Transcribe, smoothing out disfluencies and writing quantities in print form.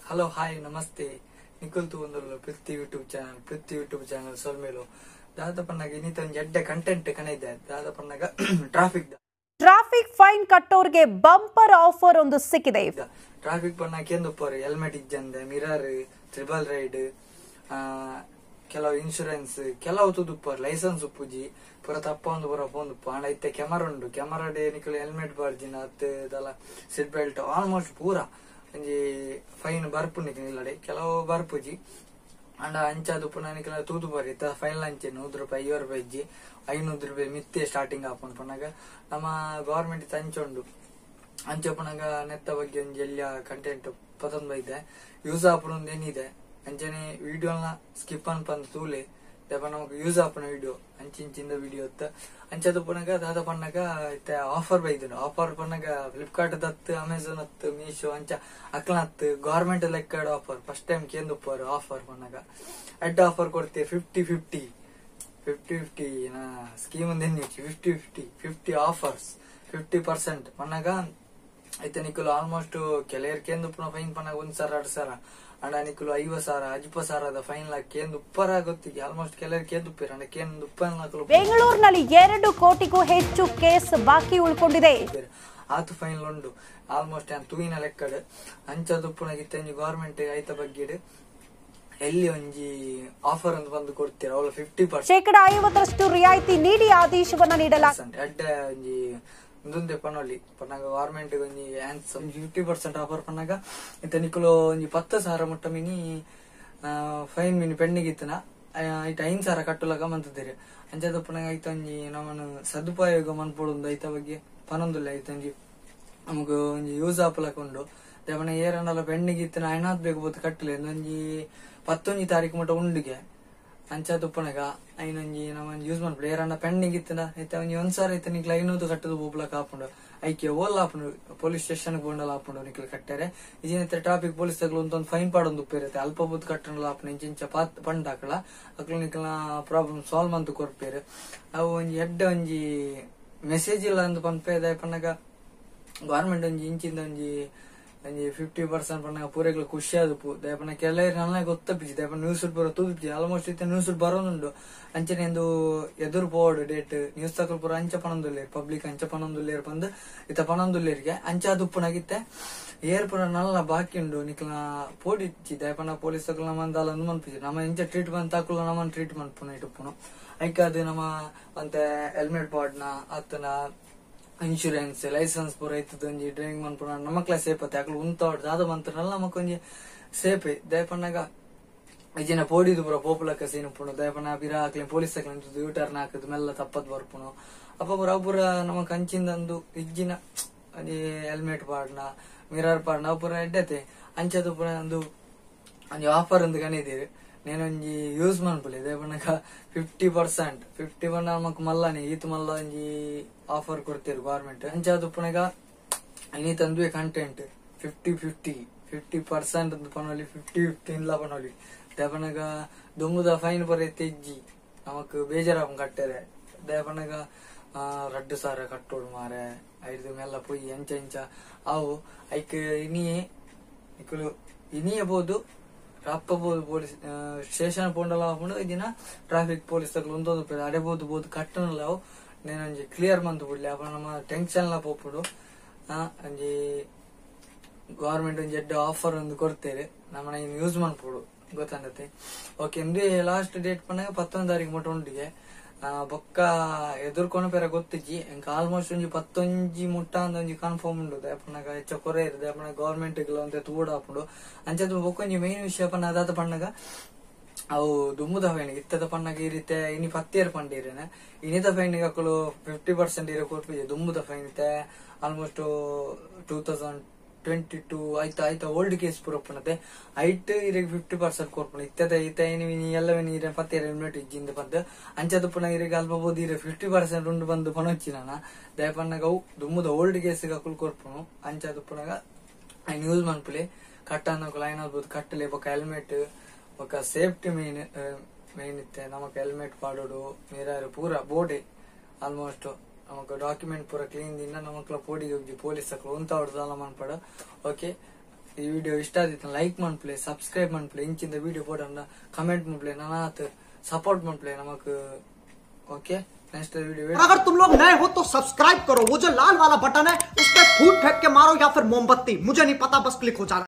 Hello hi ನಮಸ್ತೆ ನಿಕುಲ್ ತೂವೊಂದುಲ್ಲ Prithvi YouTube channel, Prithvi YouTube channel ಸೊಲ್ಮೆಲು. ದಾದ ಪನ್ನಗ ಇನ್ನಿತ ಒಂಜಿ ಎಡ್ಡೆ ಕಂಟೆಂಟ್ ಕನೈದೆ. ದಾದ ಪನ್ನಗ ಟ್ರಾಫಿಕ್ ಟ್ರಾಫಿಕ್ ಫೈನ್ ಕಟ್ಟೋರ್ಗೆ ಬಂಪರ್ ಆಫರ್ ಒಂದು ಸಿಕ್ಕಿದೆ. ಟ್ರಾಫಿಕ್ ಪನ್ನ ಕೇಂದುಪ್ಪರು ಹೆಲ್ಮೆಟ್ ಇಜ್ಜಂದೆ, ಮಿರರ್, ತ್ರಿಬಲ್ ರೈಡ್, ಕೆಲವು ಇನ್ಶೂರೆನ್ಸ್, ಕೆಲವು ತುದುಪ್ಪರು ಲೈಸೆನ್ಸ್ ಉಪ್ಪುಜಿ, ಪೂರ ತಪ್ಪ ಒಂದು ಪೂರ ಪೋಂದುಪ್ಪು. ಆಂಡ ಇತ್ತೆ ಕ್ಯಾಮರಾ ಉಂಡು, ಕ್ಯಾಮರಾ ಡೇ ನಿಕುಲು ಹೆಲ್ಮೆಟ್ ಬಾರ್ಜಿನ ಅತ್ ದಲ ಸೀಟ್ ಬೆಲ್ಟ್ ಆಲ್ಮೋಸ್ಟ್ ಪೂರ ಒಂಜಿ ಫೈನ್ ಬರ್ಪು ನಿಕುಲು ಇಲ್ಲಡೆ, ಕೆಲವು ಬರ್ಪುಜಿ. ಅಂಡ ಅಂಚಾದುಪ್ಪು ನಿಕಲ ತೂದು ಬಾರಿ ಇತ್ತ ಫೈನ್ ಅಂಚೆ 100 ರೂಪಾಯಿ 50 ರೂಪಾಯಿ ಇಜ್ಜಿ, 500 ರೂಪಾಯಿ ಮಿತ್ತೆ ಸ್ಟಾರ್ಟಿಂಗ್ ಆಪುಂಡು. ಪನ್ನಗ ನಮ್ಮ ಗವರ್ಮೆಂಟ್ ಅಂಚ ಉಂಡು. ಅಂಚೆ ಪನ್ನಗ ನೆತ್ತ ಬಗ್ಗೆ ಒಂಜಿ ಎಲ್ಯ ಕಂಟೆಂಟ್ ಪತೊಂದು ಬೈದೆ ಯೂಸ್ ಆಪುನ ಏನಿದೆ ಅಂಚನೆ ವಿಡಿಯೋನ ಸ್ಕಿಪ್ ಅನ್ಪಂದ್ ತೂಲೆ ದಪ ನಮಕ್ ಯೂಸ್ ಆಪುನ ವಿಡಿಯೋ ಅಂಚಿಂಚಿಂದ ವಿಡಿಯೋ ಇತ್ತ. ಅಂಚದ ಪನ್ನಗ ದಾದ ಪನ್ನಗ ಇತ್ತೆ ಆಫರ್ ಬೈದುಂಡು. ಆಫರ್ ಪನ್ನಗ ಫ್ಲಿಪ್ಕಾರ್ಟ್ ದತ್ತು, ಅಮೆಝಾನ್ ಹತ್ತು, ಮೀಶೋ ಅಂಚ ಅಕ್ಲನ ಹತ್ತು ಗವರ್ಮೆಂಟ್ ಲೆಕ್ಕಡ್ ಆಫರ್ ಫಸ್ಟ್ ಟೈಮ್ ಕೇಂದುಪ್ಪರು. ಆಫರ್ ಪನ್ನಗ ಎಡ್ ಆಫರ್ ಕೊಡ್ತೀವಿ 50-50 50-50 ಸ್ಕೀಮ್ ಒಂದೇನು 50-50 50 ಆಫರ್ಸ್ 50% ಪನ್ನಗ ಐತೆ ನಿಕುಲು ಆಲ್ಮೋಸ್ಟ್ ಕೆಲವರು ಕೇಂದುಪ್ಪುನ ಫೈನ್ ಪನ್ನಗ 1 ಸಾವಿರ 2 ಸಾವಿರ ಅಂಡ ನಿಕುಲು 50 ಸಾವಿರ 50 ಸಾವಿರದ ಫೈನ್ ಲ ಕೇಂದು ಉಪ್ಪರ ಗೊತ್ತಿಗೆ ಆಲ್ಮೋಸ್ಟ್ ಕೆಲವರು ಕೇಂದುಪ್ಪೇರು. ಅಂಡ ಕೇಂದು ಉಪ್ಪರ ಬೆಂಗಳೂರಿನಲ್ಲಿ 2 ಕೋಟಿಗೂ ಹೆಚ್ಚು ಕೇಸ್ ಬಾಕಿ ಉಳ್ಕೊಂಡಿದೆ. ಆತು ಫೈನ್ ಉಂಡು ಆಲ್ಮೋಸ್ಟ್ ತೂಯಿನ ಲೆಕ್ಕಡ್. ಅಂಚದುಪ್ಪುನ ಇತ್ತೆ ಗವರ್ಮೆಂಟ್ ಐತ ಬಗ್ಗೆ ಎಲ್ಲಿ ಒಂಜಿ ಆಫರ್ ಅಂತ ಬಂದು ಕೊಡ್ತೀರ ಅವಳು 50% 50% ರಿಯಾಯಿತಿ ನೀಡಿ ಆದೇಶವನ್ನ ನೀಡಲಾಗಿದೆ. ಎಡ್ಡೆ ಒಂಜಿ ಮುಂದೆ ಪನೊಲಿ ಪನ್ನಾಗ ಗವರ್ಮೆಂಟ್ ಒಂಜಿ 50% ಆಫರ್ ಪನ್ನಾಗ ಇತ್ತೆ ನಿಕುಲು ಒಂಜಿ 10 ಸಾವಿರ ಮುಟ್ಟ ಮಿನಿ ಫೈನ್ ಮಿನಿ ಪೆಂಡಿಂಗ್ ಇತ್ತನ ಐಟ್ 5 ಸಾವಿರ ಕಟ್ಟುಲಕ ಮಂತಿದ್ದೀರಿ. ಅಂಚದ ಪನ್ನಾಗ ಐತ ಒಂಜಿ ನಮ್ಮನ್ನು ಸದುಪಯೋಗ ಮನ್ಪೊಡುಂದು ಐತ ಬಗ್ಗೆ ಪನೊಂದುಲ್ಲ. ಐತ ಒಂಜಿ ನಮಗ್ ಒಂಜಿ ಯೂಸ್ ಆಪಲಕ ಉಂಡು. ದೇವನ ಏರನ್ನೆಲ್ಲ ಪೆಂಡಿಂಗ್ ಇತ್ತನ ಐನಾತ್ ಬೇಕು ಬೋತು ಕಟ್ಟಲೆ ಒಂಜಿ 11 ತಾರೀಕು ಮುಟ್ಟ ಉಂಡಿಗೆ. ಅಂಚಾದ ಉಪ್ಪನಗ ಐನೊಂಜಿ ನಮ್ಮ ಯೂಸ್ ಮನ್ಪುಂಡು. ಏರನ್ನ ಪೆಂಡಿಂಗ್ ಇತ್ತನ ಐತೆ ಒಂಜಿ 1 ಸಾವಿರ ಐತೆ ನಿಕ್ಲ 500 ಕಟ್ಟದು ಪೋಪುಲಕ ಆಪುಂಡು. ಐಕೆ ಓಲ್ ಆಪುಂಡು, ಪೊಲೀಸ್ ಸ್ಟೇಷನ್ ಬೋಂಡಲ ಆಪುಂಡು ನಿಕ್ಲ ಕಟ್ಟಾರೆ. ಇಜಿನ ಟ್ರಾಫಿಕ್ ಪೊಲೀಸ್ ತಗ್ಲು ಒಂದೊಂದು ಫೈನ್ ಪಾಡೊಂದು ಉಪ್ಪೇರುತ್ತೆ ಅಲ್ಪ ಬೂತ್ ಕಟ್ಟಣಲ ಆಪುಂಡು. ಇಂಚಿಂಚ ಪಾತ್ ಪಂಡ್ ಹಾಕಲ ಅಕ್ಲು ನಿಕ್ಲ ಪ್ರಾಬ್ಲಮ್ ಸಾಲ್ವ್ ಮಂತು ಕೊರ್ಪೇರು. ಅವು ಒಂಜಿ ಎಡ್ಡೆ ಒಂಜಿ ಮೆಸೇಜ್ ಇಲ್ಲ ಅಂದ್ ಪನ್ಪೆ ಪನ್ನಗ ಗವರ್ಮೆಂಟ್ ಒಂಜಿ ಇಂಚಿಂದ ಒಂಜಿ ಒಂಜಿ 50% ಪನ್ನಗ ಪೂರೆಗ್ಲ ಖುಷಿ ಆದುಪ್ಪು. ದಯಪನ್ನ ಕೆಲವರು ನನ್ನ ಗೊತ್ತಪ್ಪಿಜಿ ದಯಪನ್ನ ನ್ಯೂಸ್ ಬರೋ ತೂಪಿಜಿ ಆಲ್ಮೋಸ್ಟ್ ಇತ್ತೆ ನ್ಯೂಸ್ ಬರೋದುಂಡು. ಅಂಚನೆ ಎಂದು ಎದುರು ಪೋವಡು ಡೇಟ್ ನ್ಯೂಸ್ ತಕಲ್ ಪೂರ ಅಂಚ ಪನೊಂದುಲ್ಲೇರು ಪಬ್ಲಿಕ್ ಅಂಚ ಪನೊಂದುಲ್ಲೇರು ಪಂದ್ ಇತ್ತ ಪನೊಂದುಲ್ಲೇರಿಗೆ ಅಂಚ ಆದುಪ್ಪುನಾಗಿತ್ತೆ ಏರ್ ಪೂರ ನಲ್ಲ ಬಾಕಿ ಉಂಡು ನಿಕ್ಲ ಪೋಡಿಚ್ಚಿ. ದಯಪನ್ನ ಪೊಲೀಸ್ ತಕಲ್ ನಮ್ಮ ದಾಲ ಅಂದ್ ಮನ್ಪಿಜಿ ನಮ್ಮ ಇಂಚ ಟ್ರೀಟ್ಮೆಂಟ್ ತಾಕುಲ ನಮ್ಮನ್ ಟ್ರೀಟ್ಮೆಂಟ್ ಪುನ ಇಟ್ಟುಪ್ಪುನು. ಐಕ ಅದು ನಮ್ಮ ಅಂತೆ ಹೆಲ್ಮೆಟ್ ಬಾಡ್ನ ಅತ್ತನ ಇನ್ಶೂರೆನ್ಸ್ ಲೈಸೆನ್ಸ್ ಪೂರ ಇತ್ತದ ಒಂಜಿ ಡ್ರೈವಿಂಗ್ ಮನ್ಪುನ ನಮಕ್ಲ ಸೇಫ್ ಅತ್ತೆ ಅಕ್ಲು ಉಂತಾಡ್ ದಾದ ಮಂತ್ರನಲ್ಲ ನಮಕ್ ಒಂಜಿ ಸೇಫ್. ದಯಪನ್ನಾಗ ಇಜಿನ ಪೋಡಿದು ಪೂರ ಪೋಪುಲಕ ಸೀನ್ ಉಪ್ಪುಂಡು. ದಯಪನ್ನ ಬಿರ ಹಾಕ್ಲಿ ಪೊಲೀಸ್ ಹಾಕ್ಲಿ ಯೂ ಟರ್ನ್ ಹಾಕುದು ಮೆಲ್ಲ ತಪ್ಪದ್ ಬರ್ಪುನು. ಅಪ್ಪ ಪೂರ ಅವು ಪೂರ ನಮಕ್ ಅಂಚಿಂದಂದು ಇಜ್ಜಿನ ಒಂಜಿ ಹೆಲ್ಮೆಟ್ ಪಾಡ್ನ ಮಿರರ್ ಪಾಡ್ನ ಅವು ಪೂರ ಎಡ್ಡತೆ. ಅಂಚದ ಪೂರ ಒಂದು ಒಂಜಿ ಆಫರ್ ಒಂದು ಕಣಿದೀರಿ ನೇನೊಂಜಿ ಯೂಸ್ ಮನ್ಪುಲೆ. ದಯಪನ್ನಗ 50% 50 ಪಂಡ ನಮಕ್ ಮಲ್ಲನೆ ಈತ್ ಮಲ್ಲ ಒಂಜಿ ಆಫರ್ ಕೊಡ್ತೀರು ಗವರ್ಮೆಂಟ್. ಅಂಚಾದ ಉಪ್ಪುನಗ ಇನಿ ತಂದುವೆ ಕಂಟೆಂಟ್ 50-50 50% ಅಂತ ಪನೊಲಿ 50-50 ಇಲ್ಲ ಪನೊಲಿ. ದಯಪನ್ನಗ ದುಂಬುದ ಫೈನ್ ಪೂರ ಇಜ್ಜಿ ನಮಕ್ ಬೇಜಾರಾಪುಂಡು ಕಟ್ಟೆರೆ. ದಯಪನ್ನಗ 2 ಸಾವಿರ ಕಟ್ಟೋಡು ಮಾರೆ ಐದು ಮೆಲ್ಲ ಪೊಯ್ಯಿ ಅಂಚ ಇಂಚ ಅವು ಐಕ್ ಇನಿಯೇ ನಿಕುಲು ಇನಿಯೇ ಬೋದು ರಪ್ಪಬೋದು ಪೊಲೀಸ್ ಸ್ಟೇಷನ್ ಪೋಂಡಲ ಆಪುಂಡು. ಇದಿನ ಟ್ರಾಫಿಕ್ ಪೊಲೀಸ್ ತಕಲು ಒಂದೊಂದು ಅಡೆ ಬೋದು ಬೋದು ಕಟ್ಟಣಲ ಅವು ನೇನೊಂಜಿ ಕ್ಲಿಯರ್ ಮಂತು ಬುಡ್ಲಿ ಅಪ್ಪ ನಮ್ಮ ಟೆನ್ಷನ್ ಲ ಪೋಪುಂಡು. ಒಂಜಿ ಗವರ್ಮೆಂಟ್ ಒಂಜಿ ಎಡ್ಡೆ ಆಫರ್ ಒಂದು ಕೊಡ್ತೇವೆ ನಮ್ಮನ ಯೂಸ್ ಮನ್ಪೊಡು ಗೊತ್ತಂಡತೆ. ಓಕೆ ಇಂದೇ ಲಾಸ್ಟ್ ಡೇಟ್ ಪನ್ನಾಗ 11 ತಾರೀಕು ಮುಟ್ಟ ಉಂಡಿಗೆ ಬೊಕ್ಕ ಎದುರ್ಕೊಂಡು ಪೇರ ಗೊತ್ತಿಜ್ಜಿ. ಎಂಕ್ ಆಲ್ಮೋಸ್ಟ್ ಒಂಜಿ 11 ಮುಟ್ಟ ಅಂದ ಒಂಜಿ ಕನ್ಫರ್ಮ್ ಉಂಡು. ದಯಪನ್ನಾಗ ಹೆಚ್ಚ ಕೊರೆ ಇರು ದಯಪನ್ನ ಗವರ್ಮೆಂಟ್ ಒಂತೆ ತೂಡು ಆಪುಂಡು. ಅಂಚದ ಬೊಕ್ಕ ಒಂಜಿ ಮೇನ್ ವಿಷಯ ಪನ್ನ ಅದಾದ ಪಣ್ಣಗ ಅವು ದುಂಬುದ ಫೈನ್ ಇತ್ತದ ಪಣ್ಣಗ ಈ ರೀತಿ ಇನಿ ಪತ್ತೇರು ಪಂಡೀರೇನೆ ಇನಿತ ಫೈನ್ ಅಕುಲು 50% ಇರೋ ಕೊರ್ಪಿಜೆ. ದುಂಬುದ ಫೈನ್ ಇತ್ತೆ ಆಲ್ಮೋಸ್ಟ್ 2022 ಆಯ್ತಾ ಆಯ್ತಾ ಓಲ್ಡ್ ಕೇಸ್ ಪೂರ ಉಪ್ಪುನತೆ ಐಟ್ ಇರೆಗ್ 50% ಕೊರ್ಪುಂಡು. ಇತ್ತದ ಇತ್ತ ಇನಿ ಎಲ್ಲವೇನು ಇರೆ ಪತ್ತೇರು ಹೆಲ್ಮೆಟ್ ಇಜ್ಜಿಂದ ಪಂದ್ ಅಂಚದ ಪುನ ಇರೆಗ್ ಅಲ್ಪ ಬೋದು ಇರೆ 50% ಉಂಡು ಬಂದು ಪನೊಚ್ಚಿ ನಾನ ದಯಪನ್ನಗ ಅವು ದುಂಬುದ ಓಲ್ಡ್ ಕೇಸ್ ಅಕುಲು ಕೊರ್ಪುನು. ಅಂಚದ ಪುನಗ ಐನ್ ಯೂಸ್ ಮನ್ಪುಲೆ ಕಟ್ಟನಕುಲು ಐನ್ ಆಗ್ಬೋದು ಕಟ್ಟಲೆ. ಬೊಕ್ಕ ಹೆಲ್ಮೆಟ್ ಬೊಕ್ಕ ಸೇಫ್ಟಿ ಮೇನ್ ಮೇನ್ ಇತ್ತೆ ನಮಕ್ ಹೆಲ್ಮೆಟ್ ಪಾಡೋಡು ಮಿರರ್ ಪೂರ ಬೋಡೆ ಆಲ್ಮೋಸ್ಟ್ ನಮಕ್ ಡಾಕ್ಯುಮೆಂಟ್ ಪೂರ ಕ್ಲೀನ್ ದಿನ ನಮಕ್ಲ ಪೋಡಿಗೆ ಪೊಲೀಸ್ ಅಕುಲು ಉಂತಾವಡ್ದಲ್ಲ ಮನ್ಪಡು. ಓಕೆ. ಈ ವಿಡಿಯೋ ಇಷ್ಟ ಆದಿತ್ತು ಲೈಕ್ ಮನ್ಪುಲೆ, ಸಬ್ಸ್ಕ್ರೈಬ್ ಮನ್ಪುಲೆ, ಇಂಚಿಂದ ವಿಡಿಯೋ ಪೋಡಂಡ ಕಮೆಂಟ್ ಮನ್ಪುಲೆ, ನನಾತ್ ಸಪೋರ್ಟ್ ಮನ್ಪುಲೆ ನಮಕ್. ಓಕೆ, ನೆಕ್ಸ್ಟ್ ವಿಡಿಯೋ और अगर तुम लोग नए हो तो सब्सक्राइब करो, वो जो लाल वाला बटन है उस पर फूट फेंक के मारो या फिर मोमबत्ती, मुझे नहीं पता, बस क्लिक हो जाना।